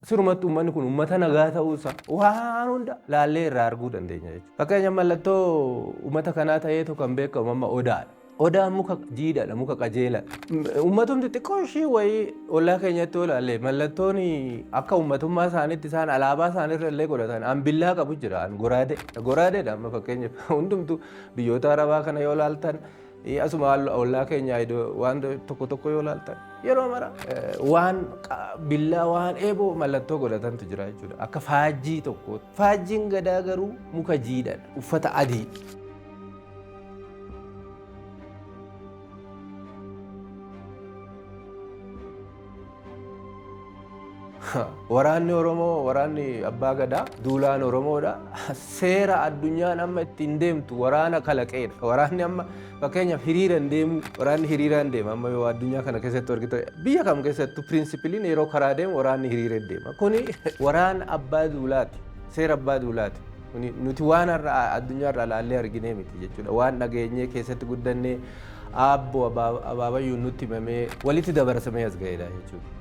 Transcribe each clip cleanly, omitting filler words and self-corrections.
Sirumatti uummanni kun uummata nagaa ta'uusaa waan hunda laallee irraa arguu dandeenya jechuudha. Fakkeenya mallattoo uummata kanaa ta'eetu kan beekamu amma odaadha. Odaan muka jiidhaadha, muka qajeelaadha. Uummatumti xiqqoo ishii wayii ollaa keenyatti yoo ilaalle mallattoon akka uummatummaa isaaniitti isaan alaabaa isaaniirra illee godhatan an billaa qabu jira, an goraadee. Goraadeedha amma fakkeenyaaf hundumtu biyyoota Arabaa kana yoo ilaaltan asuma ollaa keenya waan tokko tokko yoo ilaaltan yeroo mara waan billaa waan eeboo mallattoo godhatantu jira jechuudha. Akka faajjii tokkootti. Faajjiin gadaa garuu muka jiidhaadha. Uffata adii. Waraanni Oromoo, waraanni Abbaa Gadaa, duulaan Oromoodha. Seera addunyaan amma ittiin deemtu waraana kalaqeedha. Waraanni amma fakkeenyaaf hiriira hin deemu, waraanni hiriiraan deema. Amma yoo addunyaa kana keessatti argitu biyya kam keessattuu pirinsipiliin yeroo karaa deemu waraanni hiriira deema. Kuni waraana Abbaa Duulaati. Seera Abbaa Duulaati. Kuni nuti waan har'a addunyaa irraa laallee arginee miti jechuudha. Waan dhageenyee keessatti guddannee aabboo abaabayyuun nutti himamee walitti dabarsamee as ga'eedha jechuudha.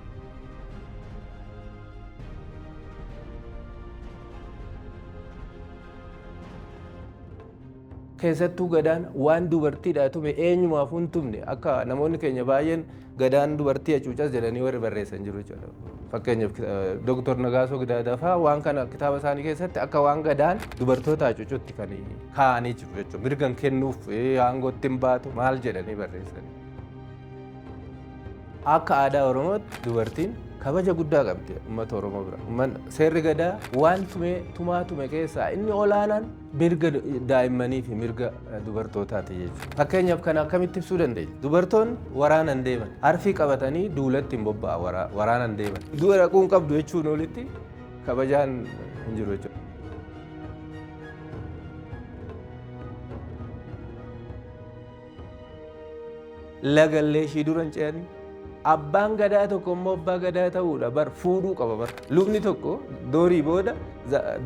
Keessattuu gadaan waan dubartiidha tume eenyumaaf hin tumne akka namoonni keenya baay'een gadaan dubartii hacuucas jedhanii warri barreessan jiru jechuudha. Fakkeenyaaf Dooktor Nagaasoo Gidaadaa fa'aa waan kana kitaaba isaanii keessatti akka waan gadaan dubartoota hacuucutti kan kaa'anii jiru jechuudha. Mirgan kennuuf aangootti hin baatu maal jedhanii barreessan. Akka aadaa Oromootti dubartiin kabaja guddaa qabdi uummata Oromoo bira. Seerri gadaa waan tume tumaa tume keessaa inni olaanaan mirga daa'immanii fi mirga dubartootaati jechuudha. Fakkeenyaaf kana akkamitti ibsuu dandeenya? Dubartoonni waraana hin deeman. Arfii qabatanii duulatti hin bobba'a waraana hin deeman. Du'a dhaquu hin qabdu jechuun olitti kabajaan hin jiru jechuudha. Lagallee ishii dura hin ce'anii. Abbaan gadaa tokko immoo abbaa gadaa ta'uudha bar fuudhuu qaba bar. Lubni tokko doorii booda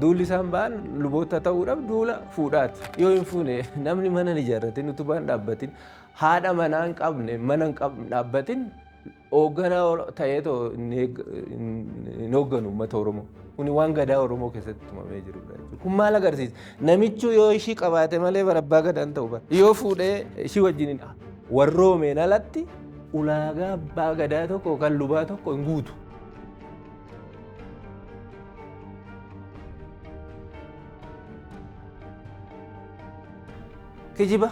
duulli isaan ba'an luboota ta'uudhaaf duula fuudhaati. Yoo hin fuune namni mana hin ijaarratin utubaa hin dhaabbatin haadha manaa hin qabne mana hin dhaabbatin hoogganaa ta'eetoo hin hoogganu uummata Oromoo. Kuni waan gadaa Oromoo keessatti tumamee jirudha jechuudha. Kun maal agarsiisa? Namichu yoo ishii qabaate malee bara abbaa gadaan ta'u bara. Yoo fuudhee ishii wajjin warroomeen alatti ulaagaa abbaa gadaa tokko yookaan lubaa tokko hin guutu. Kijiba.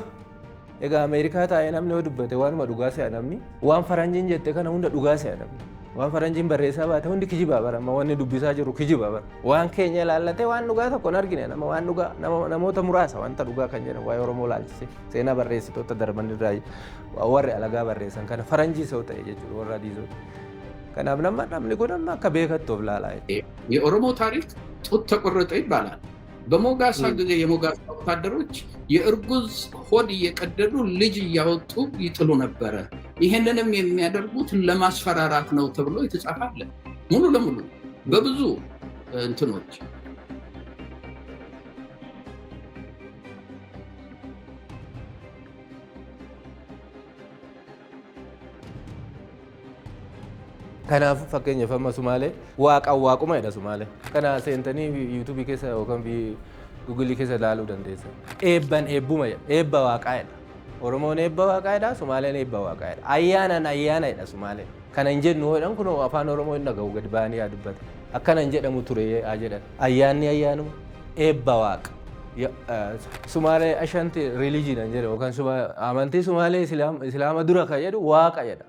Egaa Ameerikaa taa'ee namni yoo dubbate waanuma dhugaa se'a namni. Waan faranjiin jette kana hunda dhugaa se'a namni. Waan faranjiin barreessaa baate hundi kijibaa bara amma wanni dubbisaa jiru kijibaa bara. Waan keenya ilaallatee waan dhugaa tokko hin argine nama waan dhugaa namoota muraasa wanta dhugaa kan jedhan waa'ee Oromoo ilaalchise seenaa barreessitoota darban irraa warri alagaa barreessan kana faranjii soo ta'e jechuudha warra adii soo ta'e. Kanaaf nama namni kun amma akka beekattu of laalaa jechuudha. የኦሮሞ ታሪክ ጡት ተቆረጠ ይባላል። በሞጋሳ ጊዜ የሞጋሳ ወታደሮች የእርጉዝ ሆድ እየቀደዱ ልጅ እያወጡ ይጥሉ ነበረ። ይህንንም የሚያደርጉት ለማስፈራራት ነው ተብሎ የተጻፈ አለ። ሙሉ ለሙሉ በብዙ እንትኖች Kanaaf fakkeenyaaf amma Sumaalee waaqaan waaquma jedha Sumaalee. Kana seentanii yuutuubii keessa yookaan Guugilii keessa ilaaluu dandeessan. Eebban eebbuma jedha. Eebba waaqaa jedha. Oromoon eebba waaqaa jedha, Sumaaleen eebba waaqaa jedha. Ayyaanan ayyaana jedha Sumaaleen. Kana hin jennu jedhan kun afaan Oromoo hin dhaga'u gadi ba'anii haa dubbatan. Akkana hin jedhamu ture haa jedhan. Ayyaanni ayyaanuma eebba waaqa. Sumaalee ashanti religion hin jedhu yookaan amantii Sumaalee Islaama dura kan jedhu waaqa jedha.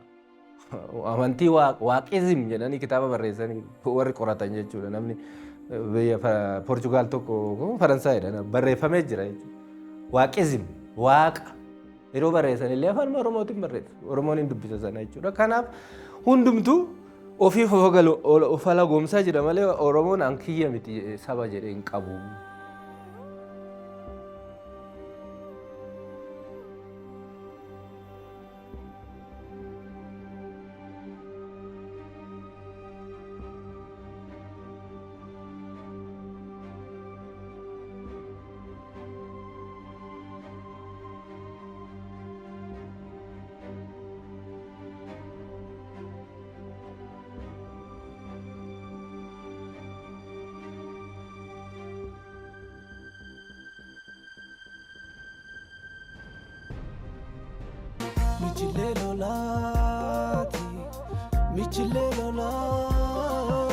Amantii waaqizim jedhanii kitaaba barreessanii warri qoratan jechuudha. Namni biyya Poorchugaal tokko Faransaayidha barreeffamee jira jechuudha. Waaqizim waaqa yeroo barreessan illee afaan Oromootiin barreessu. Oromoon hin dubbisa sana jechuudha. Kanaaf hundumtuu ofiif of alagoomsaa jira malee Oromoon an kiyya miti saba jedhee hin qabu. Michilee lolaati, michilee lolaa.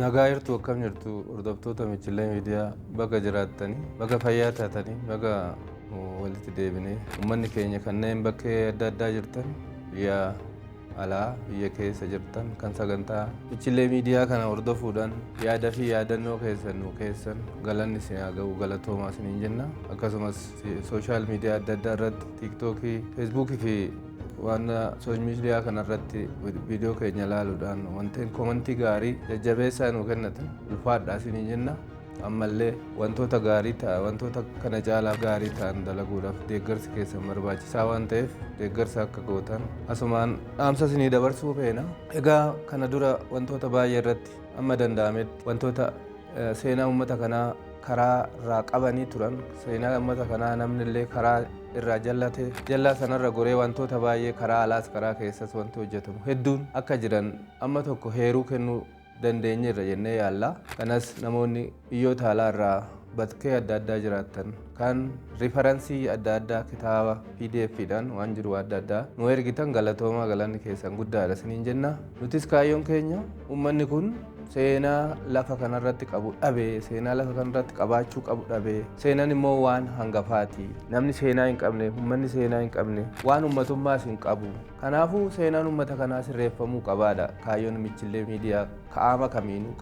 Nagaa jirtu, akkam jirtu hordoftoota Michilee Miidiyaa? Baga jiraattanii, baga fayyaa taatanii, baga walitti deebinee. Uummanni keenya kanneen bakkee adda addaa jirtan, biyya alaa, biyya keessa jirtan, kan sagantaa Michilee Miidiyaa kana hordofuudhaan yaada fi yaadannoo keessan nu keessan, galanni isin haa ga'u, galatoomaa isiniin jenna. Akkasumas social media adda addaa irratti, TikTokii, Facebookii fi waan social media kanarratti viidiyoo keenya ilaaluudhaan wanteen commentii gaarii jajjabeessaa nu kennatan, ulfaadhaa isiniin jenna. Ammallee wantoota gaarii ta'a, wantoota kana caalaa gaarii ta'an dalaguudhaaf deeggarsi keessan barbaachisaa waan ta'eef, deeggarsa akka gootan asumaan dhaamsa isinii dabarsuu feena. Egaa kana dura wantoota baay'ee irratti amma danda'ametti wantoota seenaa uummata kanaa karaa irraa qabanii turan, seenaa uummata kanaa namni illee karaa irraa jallate, jallaa sanarra goree wantoota baay'ee karaa alaas karaa keessas wanti hojjetamu hedduun akka jiran amma tokko heeruu kennuu dandeenyeerra jennee yaalla. Kanas namoonni biyyoota alaa irraa bakkee adda addaa jiraattan kan referencii adda addaa kitaaba PDF dhaan waan jiru adda addaa nu ergitan, galatoomaa, galanni keessan guddaadha isiniin jenna. Nutis kaayyoon keenya uummanni kun seenaa lafa kanarratti qabu dhabee, seenaa lafa kanarratti qabaachuu qabu dhabee. Seenaan immoo waan hangafaati. Namni seenaa hin qabne, uummanni seenaa hin qabne, waan uummatummaas hin qabu. Kanaafuu seenaan uummata kanaa sirreeffamuu qabaadha kaayyoon Michillee Miidiyaa. Qaama kamiinuu,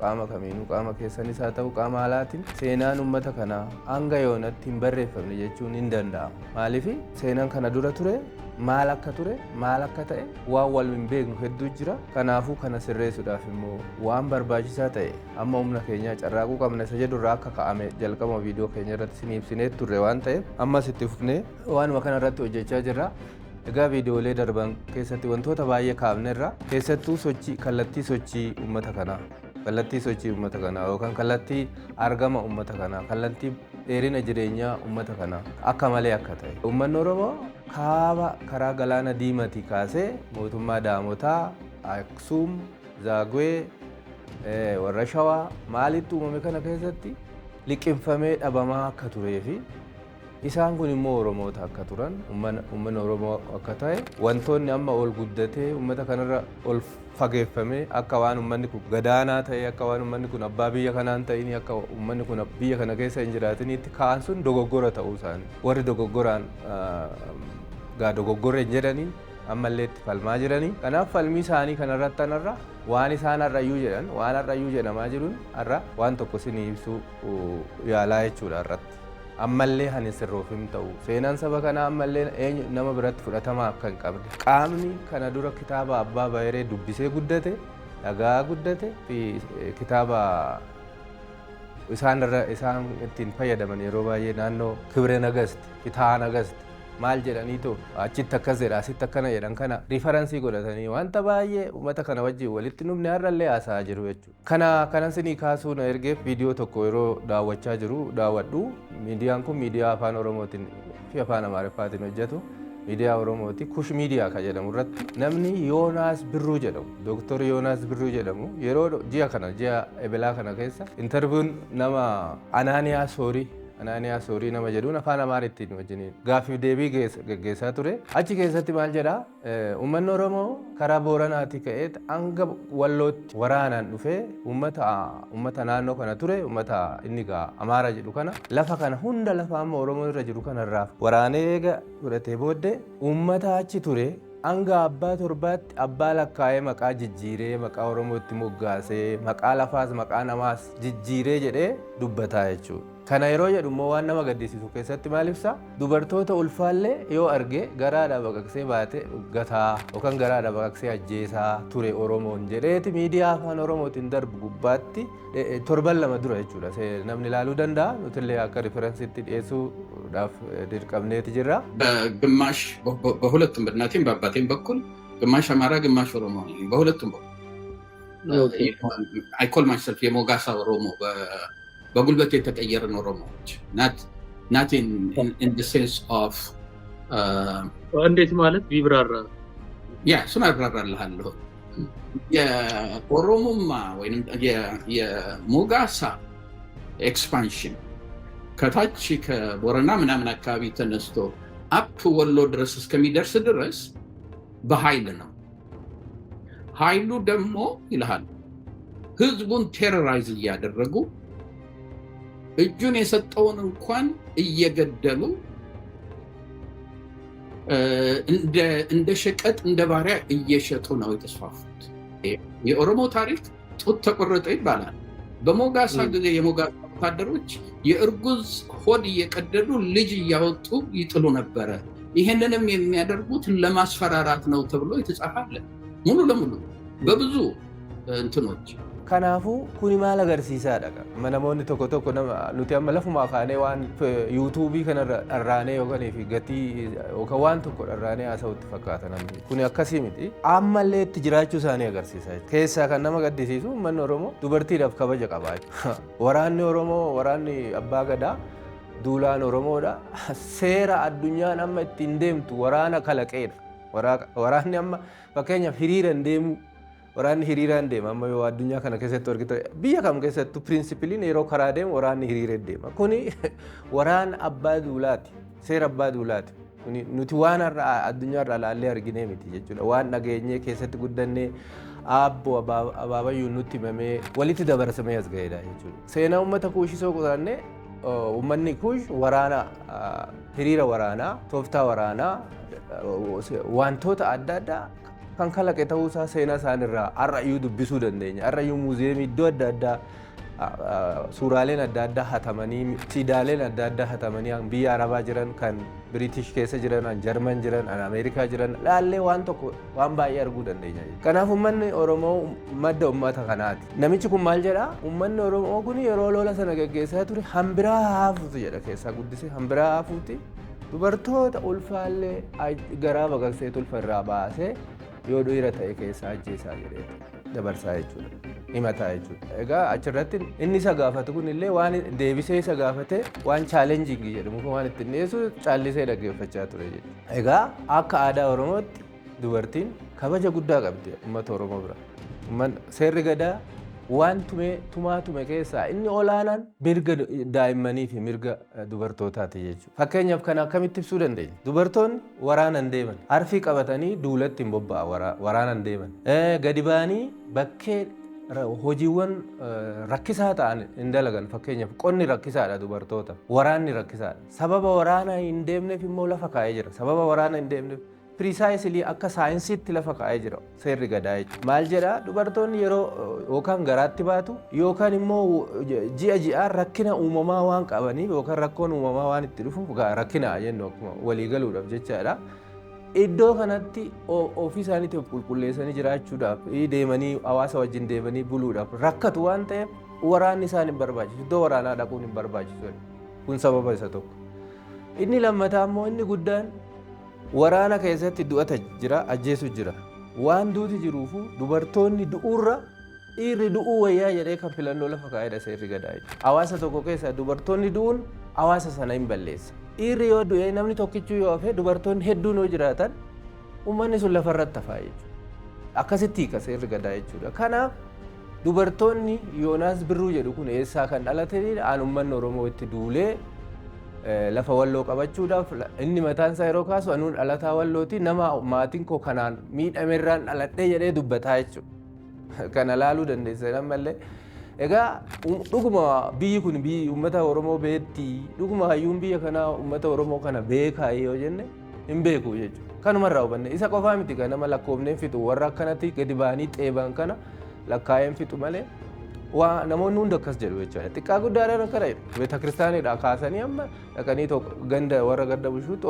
qaama keessanis haa ta'u qaama alaatiin, seenaan uummata kanaa hanga yoonatti hin barreeffamne jechuun hin danda'amu. Maaliif? Seenaan kana dura ture maal akka ture, maal akka ta'e waan wal hin beeknu hedduu jira. Kanaafuu kana sirreessuudhaaf immoo waan barbaachisaa ta'e amma humna keenyaa carraaquu qabna isa jedhurraa akka ka'ame jalqaba viidiyoo keenya irratti isin ibsinee turre waan ta'eef, ammas itti fufnee waanuma kana irratti hojjechaa jirra. Egaa viidiyoolee darban keessatti wantoota baay'ee kaafnerra. Keessattuu sochii, kallattii sochii uummata kanaa, kallattii sochii uummata kanaa yookaan kallattii argama uummata kanaa, kallattii dheerina jireenyaa uummata kanaa akka malee akka ta'e, uummanni Oromoo kaaba karaa galaana Diimatii kaasee mootummaa Daamotaa, Aksuum, Zaagwee, warra Shawaa maalitti uumame kana keessatti liqimfamee dhabamaa akka turee fi isaan kun immoo Oromoota akka turan, uummanni Oromoo akka ta'e, wantoonni amma ol guddatee uummata kanarra ol fageeffamee akka waan uummanni kun gadaanaa ta'e, akka waan uummanni kun abbaa biyya kanaan ta'in, akka uummanni kun biyya kana keessa hin jiraatinitti ka'an sun dogoggora ta'uu isaanii, warri dogoggoraan gaa dogoggora hin jedhanii ammallee itti falmaa jiranii. Kanaaf falmii isaanii kanarratti anarra waan isaan har'ayyuu jedhan, waan har'ayyuu jedhamaa jiruun har'a waan tokko isinii ibsuu yaalaa jechuudha irratti. Ammallee hani sirroofim ta'u, seenaan saba kanaa ammallee eenyu nama biratti fudhatama akka hin qabne, qaamni kana dura kitaaba Abbaa Bayiree dubbisee guddate, dhagaa guddate fi kitaaba isaan irra isaan ittiin fayyadaman yeroo baay'ee naannoo Kibre Nagast, Fitaa Nagast maal jedhaniitu achitti akkas jedha, asitti akkana jedhan kana referencii godhatanii wanta baay'ee uummata kana wajjin walitti dhufne har'allee haasa'aa jiru jechuudha. Kana kanan sinii kaasuu na ergeef viidiyoo tokko yeroo daawwachaa jiru daawwadhu. Miidiyaan kun miidiyaa afaan Oromootiin fi afaan Amaariffaatiin hojjetu, miidiyaa Oromooti. Kush Miidiyaa kan jedhamu irratti namni Yoonaas Birruu jedhamu, Dooktor Yoonaas Birruu jedhamu, yeroo ji'a kana, ji'a Ebelaa kana keessa interviewn nama Anaaniyaa Soorii, Anaaniyaa Soorii nama jedhuun afaan Amaariittiin wajjiniin gaaffii deebii geggeessaa ture. Achi keessatti maal jedhaa? Uummanni Oromoo karaa Booranaatii ka'ee hanga Wallootti waraanaan dhufee uummata naannoo kana ture, uummata inni gaa Amaara jedhu kana, lafa kana hunda, lafa amma Oromoo irra jiru kanarraa waraanee eega fudhatee booddee, uummata achi ture hanga abbaa torbaatti abbaa lakkaa'ee maqaa jijjiiree maqaa Oromoo itti moggaasee, maqaa lafaas maqaa namaas jijjiiree jedhee dubbataa jechuudha. Kana yeroo jedhu immoo waan nama gaddisiisu keessatti maal ibsa? Dubartoota ulfaallee yoo arge garaadhaa baqaqsee baate gataa yookaan garaadhaa baqaqsee ajjeesaa ture Oromoon jedheeti miidiyaa afaan Oromootiin darbu gubbaatti torban 2 dura jechuudha. Namni ilaaluu danda'a. Nutillee akka referenceitti dhiyeessuudhaaf dirqamneeti jirra. በግማሽ በሁለቱም በእናቴም በአባቴም በኩል ግማሽ አማራ ግማሽ ኦሮሞ ነኝ። በሁለቱም በኩል I call myself የሞጋሳ ኦሮሞ፣ በጉልበት የተቀየርን ኦሮሞዎች፣ not in sense of እንዴት ማለት ቢብራራ? Yeah፣ እሱን አብራራልሃለሁ። የኦሮሞማ ወይም የሞጋሳ expansion ከታች ከቦረና ምናምን አካባቢ ተነስቶ Up ወሎ ድረስ እስከሚደርስ ድረስ በኃይል ነው። ኃይሉ ደግሞ ይልሃል ህዝቡን terrorize እያደረጉ፣ እጁን የሰጠውን እንኳን እየገደሉ፣ እንደ ሸቀጥ፣ እንደ ባሪያ እየሸጡ ነው የተስፋፉት። የኦሮሞ ታሪክ ጡት ተቆረጠ ይባላል። በሞጋሳ ጊዜ የሞጋሳ ወታደሮች የእርጉዝ ሆድ እየቀደዱ ልጅ እያወጡ ይጥሉ ነበረ። ይሄንንም የሚያደርጉት ለማስፈራራት ነው ተብሎ የተጻፈ አለ። ሙሉ ለሙሉ በብዙ እንትኖች። Kanaafuu kuni maal agarsiisaadha? Namoonni tokko tokko nuti amma lafumaa kaanee waan YouTubeii kanarra dharraanee yookaan fi gatii yookaan waan tokko dharraanee haasa'utti fakkaata namni. Kuni akkasii miti. Ammallee itti jiraachuu isaanii agarsiisa. Keessaa kan nama gaddisiisu uummanni Oromoo dubartiidhaaf kabaja qaba. Waraanni Oromoo, waraanni Abbaa Gadaa, duulaan Oromoodha. Seera addunyaan amma ittiin deemtu waraana kalaqeedha. Waraanni amma fakkeenyaaf hiriira hin deemu. Waraanni hiriiraan deema. Amma yoo addunyaa kana keessatti argite, biyya kam keessattuu principleiin yeroo karaa deemu waraanni hiriiree deema. Kuni waraana abbaa duulaati. Seera abbaa duulaati. Kuni nuti waan har'a addunyaarraa laallee arginee miti jechuudha. Waan dhageenyee keessatti guddannee, aabboo abaabayyuun nutti himamee walitti dabarsamee as ga'eedha jechuudha. Seenaa uummata Kuushisoo qotannee, uummanni Kuush waraana, hiriira waraanaa, tooftaa waraanaa, wantoota adda addaa kan kalaqe ta'uusaa seenaa isaanirraa har'a iyyuu dubbisuu dandeenya. Har'a iyyuu muuziyeemii iddoo adda addaa suuraaleen adda addaa hatamanii, siidaaleen adda addaa hatamanii biyya Arabaa jiran, kan British keessa jiran, kan Jarman jiran, kan Ameerikaa jiran laallee waan tokko waan baay'ee arguu dandeenya. Kanaaf uummanni Oromoo madda uummata kanaati. Namichi kun maal jedhaa? Uummanni Oromoo kun yeroo lola sana geggeessaa ture hambiraa haafuuti jedha, keessaa guddisee hambiraa haafuuti. Dubartoota ulfaallee garaa baqaqsee ulfa irraa baasee yoo dhiira ta'e keessaa ajjeesaa jedhee dabarsaa jechuudha. Himataa jechuudha. Egaa achirratti inni isa gaafatu kun illee waan deebisee isa gaafate, waan challenging jedhamu waan ittiin dhiyeessu caallisee dhaggeeffachaa ture jechuudha. Egaa akka aadaa Oromootti dubartiin kabaja guddaa qabdi uummata Oromoo bira. Seerri gadaa waan tume tumaa tume keessaa inni olaanaan mirga daa'immanii fi mirga dubartootaati jechuudha. Fakkeenyaaf kana akkamitti ibsuu dandeenya? Dubartoonni waraana hin deeman. Arfii qabatanii duulatti hin bobba'a, waraana hin deeman. Gadi ba'anii bakkee hojiiwwan rakkisaa ta'an hin dalagan. Fakkeenyaaf qonni rakkisaadha dubartoota. Waraanni rakkisaadha. Sababa waraana hin deemneef immoo lafa kaa'ee jira. Sababa waraana hin deemneef precisely akka saayinsiitti lafa kaa'ee jira seerri gadaa jechuudha. Maal jedhaa? Dubartoonni yeroo yookaan garaatti baatu yookaan immoo ji'a ji'aan rakkina uumamaa waan qabaniif yookaan rakkoon uumamaa waan itti dhufuuf, rakkina jennu akkuma walii galuudhaaf jechaadha. Iddoo kanatti ofii isaaniitti of qulqulleessanii jiraachuudhaaf, deemanii hawaasa wajjin deemanii buluudhaaf rakkatu waan ta'eef waraanni isaan hin barbaachisu. Iddoo waraanaa dhaquun hin barbaachisu. Kun sababa isa tokko. Inni lammataa immoo inni guddaan waraana keessatti du'ata jira, ajjeesu jira. Waan duuti jiruufu dubartoonni du'uurra dhiirri du'uu wayyaa jedhee kan filannoo lafa kaa'edha seerri gadaa jechuudha. Hawaasa tokko keessa dubartoonni du'uun hawaasa sana hin balleessa. Dhiirri yoo du'e, namni tokkichuu yoo hafe, dubartoonni hedduun yoo jiraatan uummanni sun lafarratti hafaa jechuudha. Akkasitti hiika seerri gadaa jechuudha. Kanaaf dubartoonni Yoonaas Birruu jedhu kun eessaa kan dhalatanidha? An uummanni Oromoo itti duulee lafa Walloo qabachuudhaaf, inni mataan isaa yeroo kaasu anuun dhalataa Wallooti, nama maatiin koo kanaan miidhamerraan dhaladhee jedhee dubbataa jechuudha. Kana laaluu dandeessan ammallee. Egaa dhuguma biyyi kun biyyi uummata Oromoo beetti, dhuguma hayyuun biyya kanaa uummata Oromoo kana beekaa yoo jenne, hin beeku jechuudha. Kanumarraa hubanne. Isa qofaa miti, kan nama lakkoofneen fixu, warra akkanatti gadi ba'anii xeeban kana lakkaa'een fixu malee waa namoonni hundi akkas jedhu jechuudha. Xiqqaa guddaadhaan akkana jedhu. Beeta kiristaanidha kaasanii amma dhaqanii tokko ganda warra ganda bushuutti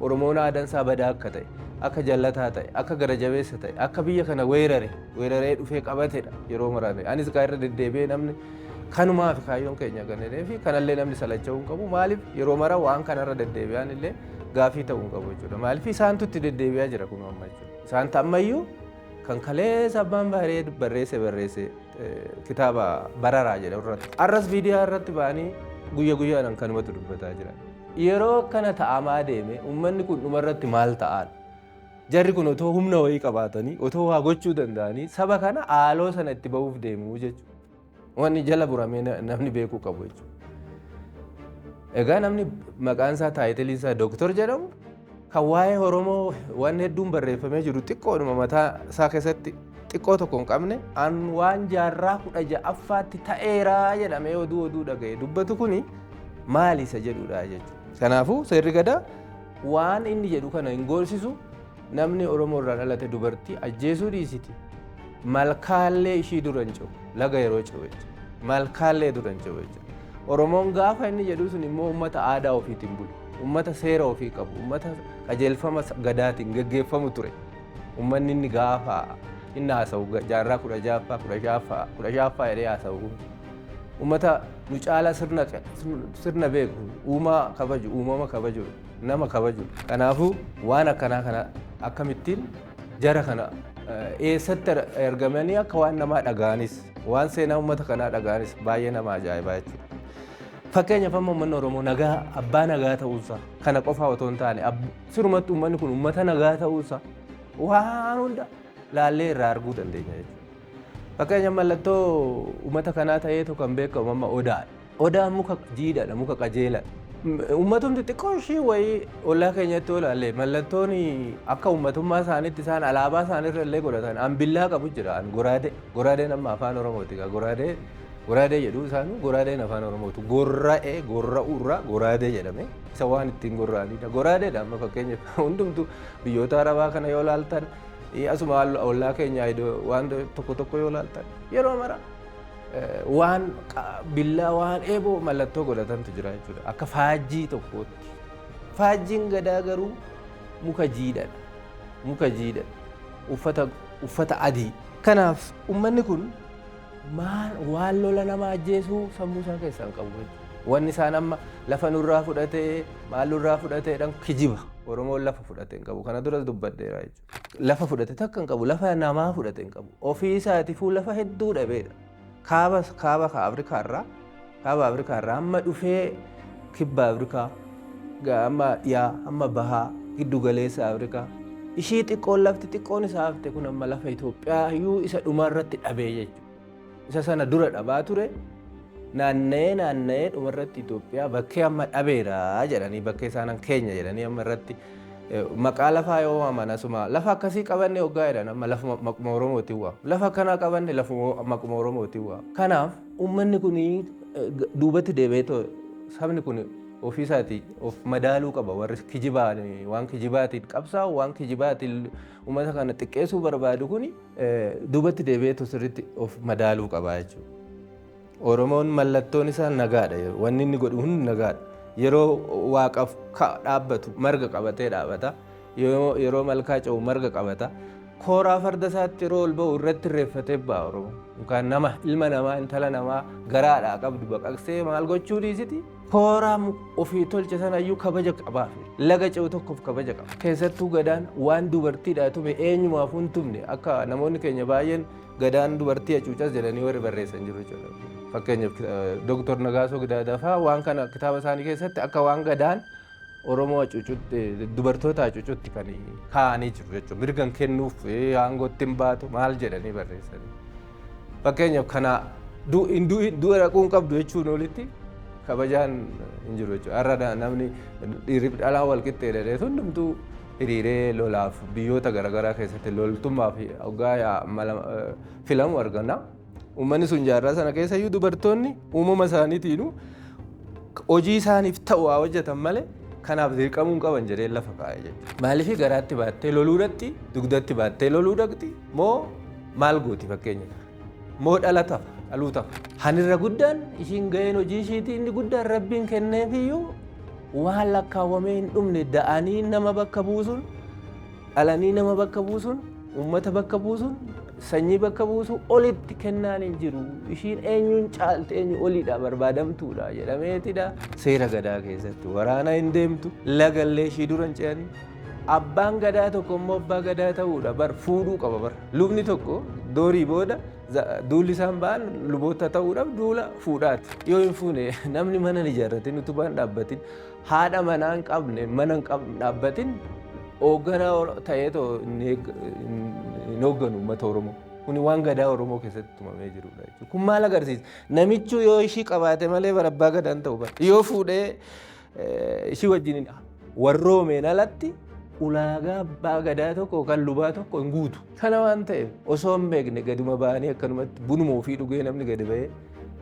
Oromoon aadaan isaa badaa akka ta'e, akka jallataa ta'e, akka gara jabeessa ta'e, akka biyya kana weerare weeraree dhufee qabatedha yeroo maraame. Anis kaa irra deddeebi'ee namni kanumaaf kaayyoon keenya kanneenii fi kanallee namni salacha'uu hin qabu. Maaliif yeroo mara waan kanarra deddeebi'an illee gaafii ta'uu hin qabu jechuudha. Maaliif isaantu itti deddeebi'aa jira kun amma jechuudha. Isaan ammayyuu kan kaleessa abbaan baaree barreesse barreesse kitaaba bararaa jedha irratti. Arras viidiyaa irratti ba'anii guyya guyyaadhaan kanumatu dubbataa jiran. Yeroo akkana ta'amaa deeme uummanni kun dhumarratti maal ta'aan? Jarri kun otoo humna wayii qabaatanii, otoo waa gochuu danda'anii, saba kana haaloo sana itti ba'uuf deemu jechuudha. Wanni jala buramee namni beekuu qabu jechuudha. Egaa namni maqaan isaa, titleiin isaa Dooktor jedhamu, kan waa'ee Oromoo waan hedduun barreeffamee jiru xiqqoodhuma mataa isaa keessatti xiqqoo tokko hin qabne, an waan jaarraa 16ffaatti ta'eeraa jedhamee oduu dhaga'e dubbatu kuni maali isa jedhudha jechuudha. Kanaafuu seerri gadaa waan inni jedhu kana hin goolsisu. Namni Oromoo irraa dhalate dubartii ajjeesuu dhiisiti, malkaallee ishii dura hin ce'u, laga yeroo ce'u jechuudha. Malkaallee dura hin ce'u jechuudha. Oromoon gaafa inni jedhu sun immoo uummata aadaa ofiitiin bulu, uummata seera ofii qabu, uummata qajeelfama gadaatiin geggeeffamu ture. Uummanni inni gaafa inni haasa'u jaarraa 16ffaa, 15ffaa jedhee haasa'u kun uummata nu caala sirna beeku, uumaa kabaju, uumama kabaju, nama kabaju. Kanaafuu waan akkanaa kana akkamittiin jara kana eessatti ergamanii akka waan namaa dhaga'anis, waan seenaa uummata kanaa dhaga'anis baay'ee nama ajaa'ibaa jechuudha. Fakkeenyaaf amma uummanni Oromoo nagaa, abbaa nagaa ta'uusaa kana qofaa otoo hin taane, sirumatti uummanni kun uummata nagaa ta'uusaa waan hunda laallee irraa arguu dandeenya jechuudha. Fakkeenyaaf mallattoo uummata kanaa ta'eetu kan beekamu amma odaadha. Odaan muka jiidhaadha, muka qajeelaadha. Uummatumti xiqqoo ishii wayii ollaa keenyatti yoo ilaalle, mallattoon akka uummatummaa isaaniitti isaan alaabaa isaaniirra illee godhatan an billaa qabu jira, an goraadee. Goraadeen amma afaan Oromooti. Goraadee goraadee jedhu isaan, goraadeen afaan Oromooti. Gorra'ee, gorra'uurraa goraadee jedhame, isa waan ittiin gorra'anidha. Goraadeedha. Amma fakkeenyaaf hundumtu biyyoota Arabaa kana yoo ilaaltan, asuma ollaa keenya waan tokko tokko yoo ilaaltan, yeroo mara waan billaa, waan eeboo mallattoo godhatantu jira jechuudha. Akka faajjii tokkootti. Faajjiin gadaa garuu muka jiidhaadha. Muka jiidhaadha. Uffata adii. Kanaaf uummanni kun maal waan lola nama ajjeesuu sammuu isaa keessaa hin qabu jechuudha. Wanni isaan amma lafa nurraa fudhatee, maal nurraa fudhateedhaan kijiba. Oromoon lafa fudhate hin qabu. Kana duras dubbadheera jechuudha. Lafa fudhate takka hin qabu. Lafa namaa fudhate hin qabu. Ofii isaatiifuu lafa hedduu dhabeedha. Kaaba Afrikaarraa, kaaba Afrikaarraa hamma dhufee kibba Afrikaa, amma dhiyaa, hamma bahaa, giddu galeessa Afrikaa. Ishii xiqqoon, lafti xiqqoon isaa hafte kun amma lafa Itoophiyaa iyyuu isa dhumarratti dhabee jechuudha. Isa sana dura dhabaa ture, naanna'ee naanna'ee dhumarratti Itoophiyaa bakkee amma dhabeera jedhanii, bakkee isaan keenya jedhanii amma irratti maqaa lafaa yoo waaman, asuma lafa akkasii qabanne hoggaa jedhan, amma lafuma maquma Oromootiin waamu. Lafa akkanaa qabanne, lafuma maquma Oromootiin waamu. Kanaaf uummanni kun duubatti deebi'ee, sabni kun ofiisaatii of madaaluu qaba. Warri kijibaan, waan kijibaatiin qabsaa'u, waan kijibaatiin uummata kana xiqqeessuu barbaadu kun duubatti deebi'eetu sirriitti of madaaluu qaba jechuudha. Oromoon mallattoon isaa nagaadha. Wanni inni godhu hundi nagaadha. Yeroo waaqaaf dhaabbatu marga qabatee dhaabata. Yeroo malkaa ce'u marga qabata. Kooraa farda isaatti yeroo ol ba'u irratti irreeffatee ba'a Oromoon. Yookaan nama, ilma namaa, intala namaa garaadhaa qabdu baqaqsee maal gochuu dhiisiti. Kooraa ofii tolche sanayyuu kabaja qabaaf. Laga ce'u tokkoof kabaja qaba. Keessattuu gadaan waan dubartiidhaa tume eenyumaaf hin tumne. Akka namoonni keenya baay'een gadaan dubartii hacuucas jedhanii warri barreessan jiru jechuudha. Fakkeenyaaf Dooktor Nagaasoo Gidaadaa fa'aa waan kana kitaaba isaanii keessatti akka waan gadaan Oromoo hacuucutti, dubartoota hacuucutti kan kaa'anii jiru jechuudha. Mirgan kennuuf, aangootti hin baatu maal jedhanii barreessanii. Fakkeenyaaf kana du'a dhaquu hin qabdu jechuun olitti kabajaan hin jiru jechuudha. Har'a namni dhiirri dhalaa wal qixxeedha hundumtuu hiriiree lolaaf biyyoota garaagaraa keessatti loltummaa fi hoggaa filamu arganna. Uummanni sun jaarraa sana keessa iyyuu dubartoonni uumama isaaniitiinuu hojii isaaniif ta'u haa hojjetan malee kanaaf dirqamuu hin qaban jedhee lafa kaa'e jechuudha. Maaliif garaatti baattee loluu dhaqxi, dugdatti baattee loluu dhaqxi moo maal gooti fakkeenyaaf? Moo dhala tafa, dhaluu tafa? Hanirra guddaan ishiin ga'een hojii ishiitii inni guddaan Rabbiin kenneefiyyuu waan lakkaawwamee hin dhumne da'anii nama bakka buusuun, dhalanii nama bakka buusuun, uummata bakka buusuun, sanyii bakka buusuu olitti kennaan hin jiru. Ishiin eenyuun caalte, eenyu oliidha, barbaadamtuudha jedhameetidha. Seera gadaa keessatti waraana hin deemtu, lagallee ishii dura hin ce'anii. Abbaan gadaa tokko immoo abbaa gadaa ta'uudha bar fuudhuu qaba bar. Lubni tokko doorii booda duulli isaan ba'an luboota ta'uudhaaf duula fuudhaati. Yoo hin fuune, namni mana hin ijaarratin, utubaan dhaabbatin, haadha manaa hin qabne, mana hin dhaabbatin, hoogganaa ta'eetoo hin hoogganu uummata Oromoo. Kuni waan gadaa Oromoo keessatti tumamee jirudha jechuudha. Kun maal agarsiisa? Namichu yoo ishii qabaate malee bara abbaa gadaan ta'u bara. Yoo fuudhee ishii wajjin warroomeen alatti ulaagaa abbaa gadaa tokko yookaan lubaa tokko hin guutu. Kana waan ta'eef osoo hin beekne gaduma ba'anii akkanumatti bunuma ofii dhugee namni gadi ba'ee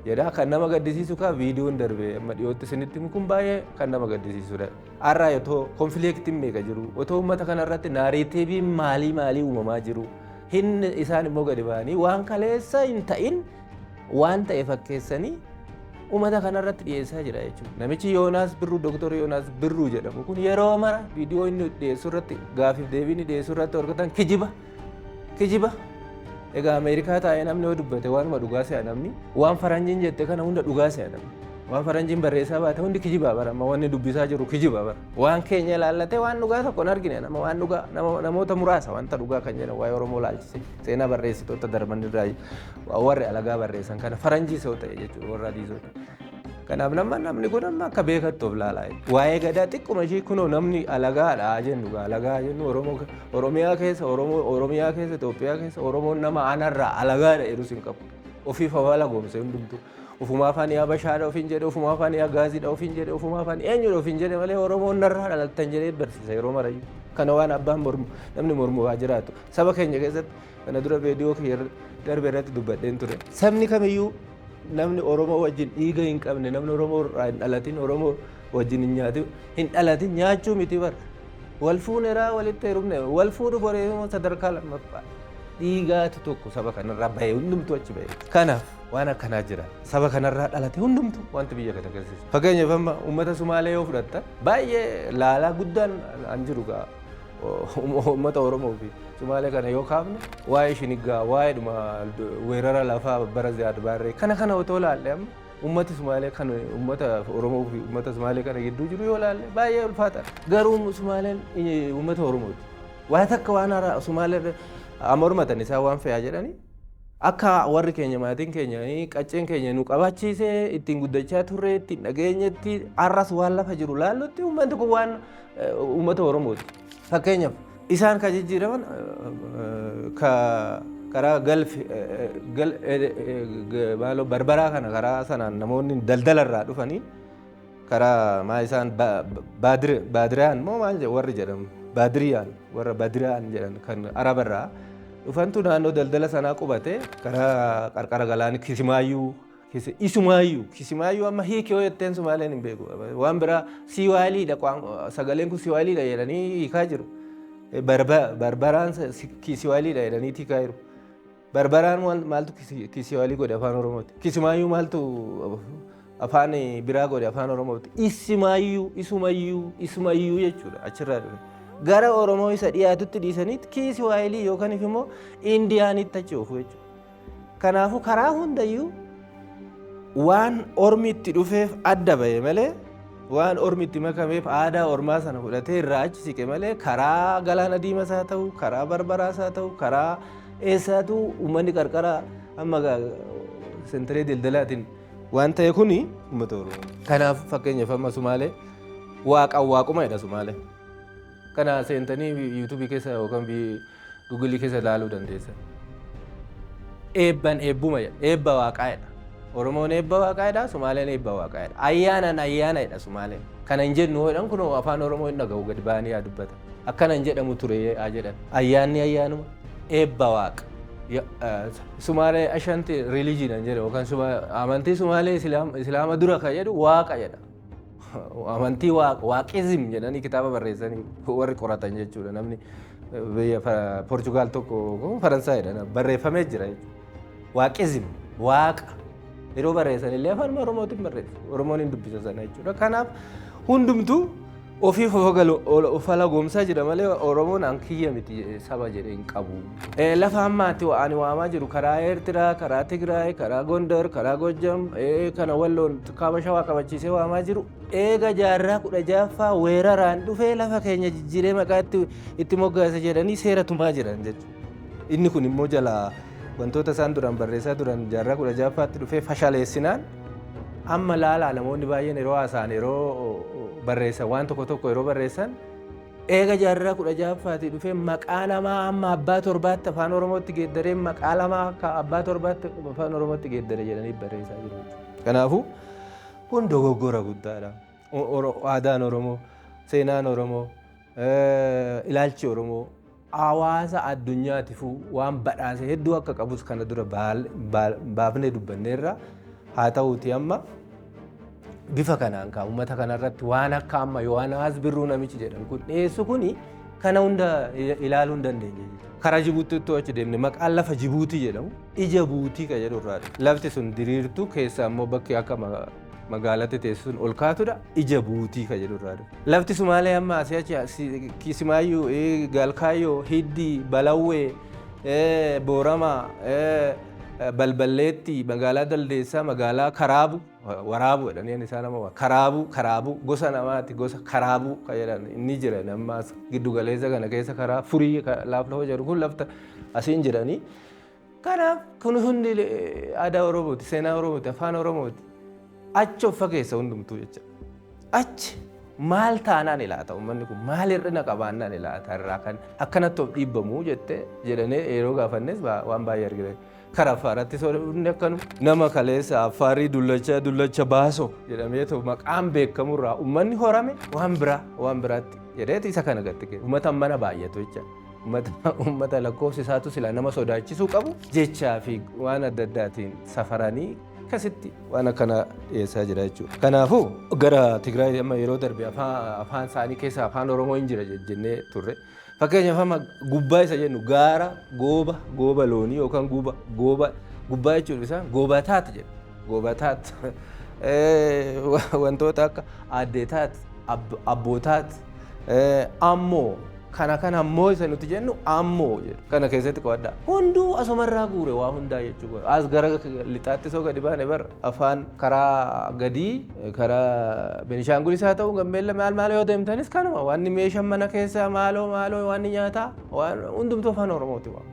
jedha. Kan nama gaddisiisu kaa viidiyoon darbe amma dhiyootti isinitti himu kun baay'ee kan nama gaddisiisudha. Har'a otoo conflictiin meeqa jiru, otoo uummata kanarratti narrativeiin maalii maalii uumamaa jiru, hin isaan immoo gadi ba'anii waan kaleessa hin ta'in waan ta'e fakkeessanii uummata kanarratti dhiyeessaa jira jechuudha. Namichi Yoonaas Birruu, Dooktor Yoonaas Birruu jedhamu kun yeroo mara viidiyoo inni dhiyeessu irratti, gaafiif deebii inni dhiyeessu irratti horkatan kijiba. Kijiba. Egaa Ameerikaa taa'ee namni yoo dubbate waanuma dhugaa se'a namni. Waan faranjiin jette kana hunda dhugaa se'a namni. Waan faranjiin barreessaa baate hundi kijibaa bara, amma wanni dubbisaa jiru kijiba bara. Waan keenya ilaallatee waan dhugaa tokko hin argine nama waan dhugaa namoota muraasa wanta dhugaa kan jedhan waa'ee Oromoo laalchise seenaa barreessitoota darban irraa warri alagaa barreessan kana faranjii soo ta'e jechuudha, warra adii soo ta'e. Kanaaf namni kun amma akka beekatti of ilaalaa jechuudha. Waa'ee gadaa xiqquma ishii kunoo namni alagaadha jennu, alagaa jennu, Oromoo Oromiyaa keessa, Oromoo Oromiyaa keessa, Itoophiyaa keessa Oromoon nama anarraa alagaadha jedhus hin qabu. Ofiif hawaala goomse hundumtu. Ofumaa afaan Habashaadha ofiin jedhe, ofumaa afaan Agaaziidha ofiin jedhe, ofumaa afaan eenyudha ofiin jedhe malee Oromoon narraa dhalattan jedhee barsiisa yeroo marayyuu. Kana waan abbaan mormu, namni mormu waa jiraatu. Saba keenya keessatti kana dura viidiyoo kiyya darbe irratti dubbadheen ture. Sabni kamiyyuu namni Oromoo wajjin dhiiga hin qabne, namni Oromoo irraa hin dhalatin, Oromoo wajjin hin nyaatin, hin dhalatin, nyaachuu miti bara. Wal fuuneraa walitti heerumne, wal fuudhu boree sadarkaa lammaffaa. Dhiigaatu tokko saba kanarraa bahe, hundumtuu achi bahe. Kanaaf waan akkanaa jira. Saba kanarraa dhalate hundumtuu wanti biyya kana keessa. Fakkeenyaaf amma uummata Sumaalee yoo fudhatta, baay'ee laalaa guddaan an jiru gaa uummata Oromoo fi Sumaalee kana yoo kaafne, waa'ee shiniggaa, waa'ee dhuma weerara lafaa bara Ziyaad Baarree kana kana otoo laalle, amma uummati Sumaalee kan uummata Oromoo fi uummata Sumaalee kana gidduu jiru yoo laalle baay'ee ulfaata. Garuu Sumaaleen uummata Oromooti. Waa takka waan haaraa Sumaalee mormatan isaan waan fe'aa jedhanii akka warri keenya, maatiin keenya, qacceen keenya nu qabachiisee ittiin guddachaa turre, ittiin dhageenyetti, har'as waan lafa jiru laallutti uummanni kun waan uummata Oromooti. Fakkeenyaaf isaan kan jijjiiraman karaa galfi maaloo Barbaraa kana, karaa sanaan namoonni daldalarraa dhufanii, karaa maa isaan Baadiriyaan moo maal warri jedhamu, Baadiriyaan, warra Baadiriyaan jedhan kan Arabarraa dhufantu naannoo daldala sanaa qubate, karaa qarqara galaanii Kisimaayyuu, Isumaayyuu, Kisimaayyuu. Amma hiiki yoo jetteen Sumaaleen hin beeku. Waan biraa Siwaaliidha, sagaleen kun Siwaaliidha jedhanii hiikaa jiru. Barbaraan Kisiwaaliidha jedhanii hiikaa jiru. Barbaraan maaltu Kisiwaalii godhe afaan Oromooti? Kisimaayyuu maaltu afaan biraa godhe afaan Oromooti? Isimaayyuu, Isumayyuu, Isumayyuu jechuudha achirraa dhufe. Gara Oromoo isa dhiyaatutti dhiisanitti Kisiwaayilii yookaan immoo Indiyaanitti achi oofu jechuudha. Kanaafuu karaa hundayyuu waan ormi itti dhufeef adda ba'e malee, waan ormi itti makameef aadaa ormaa sana fudhatee irraa achi siqe malee, karaa galaana diimaas haa ta'u, karaa Barbaraas haa ta'u, karaa eessaatu uummanni qarqara amma sentaree daldalaatiin waan ta'e kuni uummata Oromoo. Kanaaf fakkeenyaaf amma Sumaalee waaqaan waaquma jedha Sumaalee. Kana seentanii YouTubeii keessa yookaan Googleii keessa ilaaluu dandeessan. Eebban eebbuma jedha. Eebba waaqaa jedha. Oromoon eebba waaqaa jedha, Sumaaleen eebba waaqaa jedha. Ayyaanaan ayyaana jedha Sumaaleen. Kana hin jennu jedhan, kun afaan Oromoo hin dhaga'u, gadi ba'anii haa dubbatan. Akkana hin jedhamu ture haa jedhan. Ayyaanni ayyaanuma, eebba waaqa. Sumaalee ashanti religion hin jedhu yookaan amantii Sumaalee Islaama dura kan jedhu waaqa jedha. Amantii waaqism jedhanii kitaaba barreessanii warri qoratan jechuudha. Namni biyya Poorchugaal tokko, Faransaayidha, barreeffamee jira jechuudha. Waaqism, waaqa yeroo barreessan illee afaan Oromootiin barreessu. Oromoon hin dubbisa sana jechuudha. Kanaaf hundumtuu ofiif of alagoomsaa jira malee Oromoon an kiyya miti saba jedhee hin qabu. Lafa ammaatti ani waamaa jiru karaa Eertiraa, karaa Tigraay, karaa Gondar, karaa Gojjam, kana Walloon kaaba Shawaa qabachiisee waamaa jiru eega jaarraa 16ffaa weeraraan dhufee lafa keenya jijjiiree maqaa itti moggaase jedhanii seera tumaa jiran jechuudha. Inni kun immoo jalaa wantoota isaan duraan barreessaa turan jaarraa 16ffaatti dhufee fashaleessinaan, amma laalaa namoonni baay'een yeroo haasa'an, yeroo barreessan, waan tokko tokko yeroo barreessan Eega jaarraa 16ffaatii dhufee maqaa namaa amma abbaa torbaatti afaan Oromootti geeddaree, maqaa lamaa akka abbaa torbaatti afaan Oromootti geeddare jedhanii barreessaa jiru. Kanaafuu kun dogoggora guddaadha. Aadaan Oromoo, seenaan Oromoo, ilaalchi Oromoo hawaasa addunyaatiifuu waan badhaase hedduu akka qabus kana dura baafnee dubbanneerra. Haa ta'uuti, amma bifa kanaan kaa uummata kanarratti waan akka amma Yohaanaas Birruu namichi jedhan kun dhiyeessu kuni kana hunda ilaaluu hin dandeenye. Karaa Jibuutiitti achi deemne, maqaan lafa Jibuutii jedhamu ija buutii kan jedhu irraa. Lafti sun diriirtuu keessa immoo bakki akka magaalatti teessu sun ol kaatudha, ija buutii kan jedhu irraa. Lafti Sumaalee amma asii achi Kisimaayyuu, Galkaayyoo, Hiddii, Balawwee, Booramaa, Balballeetti, magaalaa Daldeessaa, magaalaa Karaabu, Waraabu jedhanii isaan nama Karaabuu, Karaabuu gosa namaati, gosa Karaabuu kan jedhan inni jira. Amma giddu galeessa kana keessa karaa furii laaflafoo jedhu kun lafta asiin jiranii. Kanaaf kun hundi aadaa Oromooti, seenaa Oromooti, afaan Oromooti. Achi of fageessa hundumtuu jecha. Achi maal taanaan ilaata, uummanni kun maal hir'ina qabaannaan ilaata irraa kan akkanatti of dhiibbamu jettee jedhanii yeroo gaafannes waan baay'ee argina. Karaa Affaaraatti hundi akkanu nama kaleessa Affaarii dullacha dullacha baasoo jedhamee maqaan beekamurraa uummanni horame waan biraa waan biraatti jedheeti isa kana gatti kennu. Uummata mana baay'atu jecha. Uummata lakkoofsi isaatu sila nama sodaachisuu qabu jechaa fi waan adda addaatiin safaranii akkasitti waan akkana dhiyeessaa jira jechuudha. Kanaafuu gara Tigraay amma yeroo darbe afaan isaanii keessa afaan Oromoo hin jira jennee turre. Fakkeenyaaf amma gubbaa isa jennu, gaara, gooba, gooba loonii yookaan guuba, gooba, gubbaa jechuun isaa goobataat jedhu. Goobataat, wantoota akka addeetaat, abbootaat, ammoo kana kana ammoo isa nuti jennu ammoo jedhu. Kana keessatti qo'adhaa. Hunduu asumarraa guure waa hundaa jechuudha. As gara lixaatti soo gadi baane bar afaan karaa gadii karaa Benishaangulis haa ta'u Gambeella maal maal yoo deemtanis kanuma wanni meeshaan mana keessaa maaloo maaloo wanni nyaataa waan hundumtuu afaan Oromooti waan.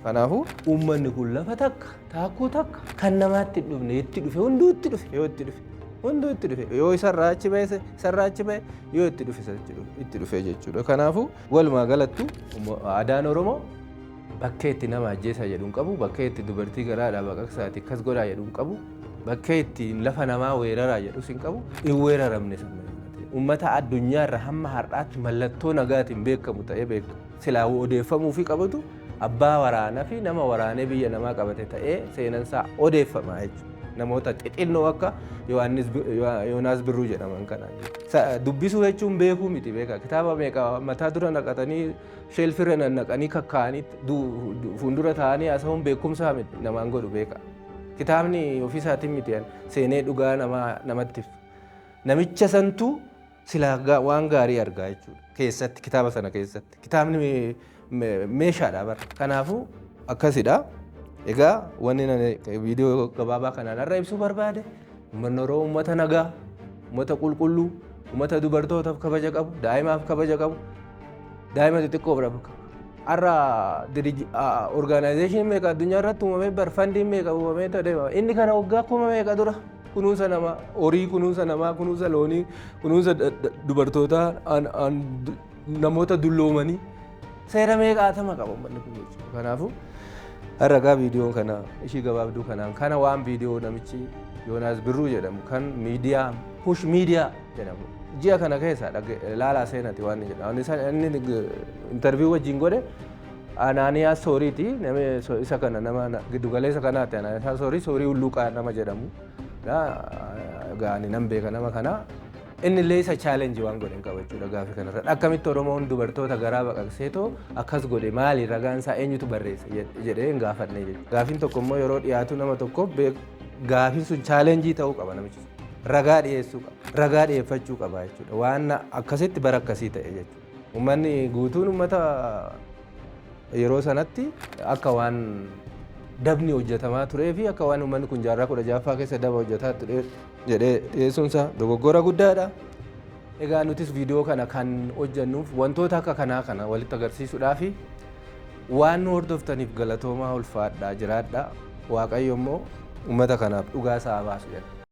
Kanaafuu uummanni kun lafa takka taakkuu takka kan namaatti hin dhufne itti dhufe, hunduu itti dhufe, yoo itti dhufe hunduu itti dhufe, yoo isarraa achi ba'e isarraa achi ba'e, yoo itti dhufe itti dhufe jechuudha. Kanaafuu walumaa galattu aadaan Oromoo bakkee itti nama ajjeesaa jedhu hin qabu, bakkee itti dubartii garaadhaa baqaqsaati akkas godhaa jedhu hin qabu, bakkee itti lafa namaa weeraraa jedhus hin qabu, hin weeraramne sana. Uummata addunyaarra hamma har'aatti mallattoo nagaatiin beekamu ta'ee beekama. Silaa odeeffamuu fi qabatu abbaa waraanaa fi nama waraanee biyya namaa qabate ta'ee seenansaa odeeffama jechuudha. Namoota xixinnoo akka Yoonaas Birruu jedhaman kana. Dubbisuu jechuun beekuu miti, beeka. Kitaaba meeqa mataa dura naqatanii, shelfirra naqanii kakkaa'anii fuuldura taa'anii haasa'uun beekumsa miti namaan godhu, beeka. Kitaabni ofiisaatiin miti seenee dhugaa namatti. Namicha santuu silaa waan gaarii argaa jechuudha. Keessatti kitaaba sana keessatti. Kitaabni meeshaadha bara. Kanaafuu akkasidha. Egaa wanni viidiyoo gabaabaa kanaan har'a ibsuu barbaade, uummanni Oromoo uummata nagaa, uummata qulqulluu, uummata dubartootaaf kabaja qabu, daa'imaaf kabaja qabu, daa'ima xixiqqoof qabu. Har'a organizationiin meeqa addunyaa irratti uumamee bar, fundiin meeqa uumamee deema. Inni kana waggaa kuma meeqa dura kunuunsa namaa, horii kunuunsa namaa, kunuunsa loonii, kunuunsa dubartootaa, namoota dulloomanii seera meeqaatama qaba uummanni kun jechuudha. Kanaafuu har'a gaa viidiyoon kana ishii gabaabduu kanaan kana waan viidiyoo namichi Yoonaas Birruu jedhamu kan miidiyaa Push Miidiyaa jedhamu ji'a kana keessa laalaa seenati waan inni jedha. Inni interview wajjin godhe Anaaniyaa Sooriiti. Isa kana nama giddugaleessa kanaati, Anaaniyaa Soorii, Soorii Hulluuqaa nama jedhamu. Gaani nan beeka nama kana. Inni illee isa challenge waan godhe hin qaba jechuudha gaafii kanarra. Akkamitti Oromoon dubartoota garaa baqaqseetoo akkas godhe, maali ragaan isaa, eenyutu barreesse jedhee hin gaafanne jechuudha. Gaafiin tokko immoo yeroo dhiyaatu nama tokko gaafiin sun challenge ta'uu qaba namichi sun. Ragaa dhiyeessuu qaba. Ragaa dhiyeeffachuu qaba jechuudha. Waan akkasitti bara akkasii ta'e jechuudha. Uummanni guutuun uummata yeroo sanatti akka waan dabni hojjetamaa turee fi akka waan uummanni kun jaarraa 16ffaa keessa daba hojjetaa ture jedhee dhiyeessuunsaa dogoggora guddaadha. Egaa nutis viidiyoo kana kan hojjennuuf wantoota akka kanaa kana walitti agarsiisuudhaa fi waan nu hordoftaniif galatoomaa, ulfaadhaa, jiraadhaa. Waaqayyo immoo uummata kanaaf dhugaa isaa baasu jedha.